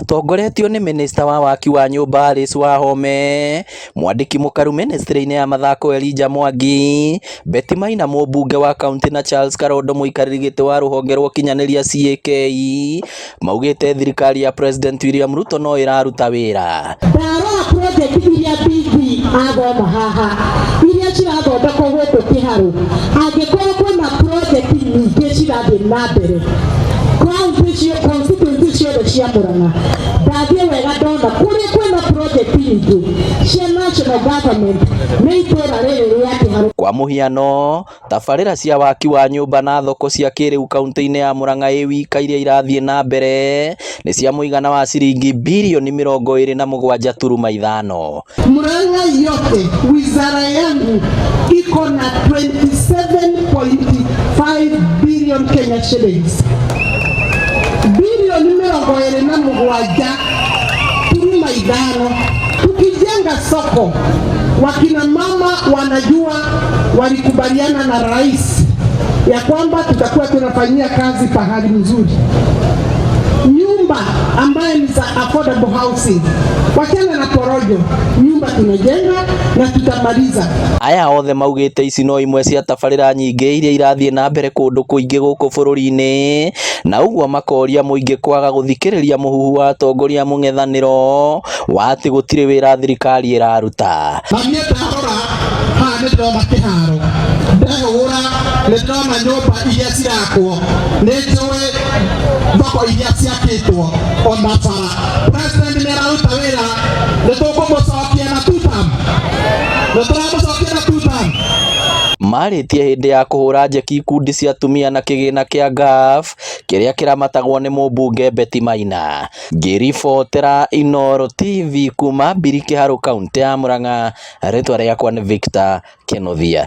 Matongoretio nĩ mĩnĩsta wa waki wa nyũmba Alice Wahome, mwandĩki mũkaru mĩnĩstrĩ-inĩ ya mathako Elijah Mwangi, Betty Maina mũmbunge wa kaũntĩ na Charles Karondo mũikarĩri gĩtĩ wa rũhonge rwa ũkinyanĩria CAK maugĩte thirikari ya President William Ruto no ĩraruta wĩra. Ndarora project iria BB athoma haha iria cirathondekwo gũkũ Kĩharũ, angĩkorwo kwĩna project nyingĩ cirathiĩ na mbere kaunti cio, constituency ciothe cia Murang'a, ndathiĩ wega ndona kũrĩa kwĩna project nyingĩ cia national government nĩ itũra rĩrĩ rĩa Kĩharũ. Kwa mũhiano, tabarĩra cia waki wa nyũmba na thoko cia kĩrĩu kaunti-inĩ ya Murang'a ĩ wika iria irathiĩ na mbere nĩ cia mũigana wa ciringi birioni 27.5. Murang'a yote wizara yangu iko na 27.5 billion Kenya shillings, bilioni 27.5. Tukijenga soko, wakina mama wanajua, walikubaliana na rais ya kwamba tutakuwa tunafanyia kazi pahali mzuri, nyumba ambayo ni za affordable housing, wachana na porojo, nyumba tunajenga na tutamaliza. Aya othe maugĩte ici no imwe cia tabarĩra nyingĩ iria irathiĩ na mbere kũndũ kũingĩ gũkũ bũrũri-inĩ, na ũguo makoria mũingĩ kwaga gũthikĩrĩria mũhuhu wa atongoria mũng'ethanĩro wa atĩ gũtirĩ wĩra thirikari ĩraruta. Na niĩ ndarora haha nĩ ndĩrona kĩharo, ndehũra nĩ ndĩrona nyũmba iria cirakwo, nĩ njũĩ thoko iria ciakĩtwo ona bara. President nĩ araruta wĩra, nĩ tũkũmũcokia na two term, nĩ tũramũcokia na two term. Marĩtie hĩndĩ ya kũhũra njeki ikundi cia atumia na kĩgĩna kĩa GAF kĩrĩa kĩramatagwo nĩ mũmbunge Betty Maina. Ngĩribotera Inooro TV kuma Mbiri Kĩharũ kaũntĩ ya Murang'a, rĩtwa rĩakwa nĩ Victor Kĩnuthia.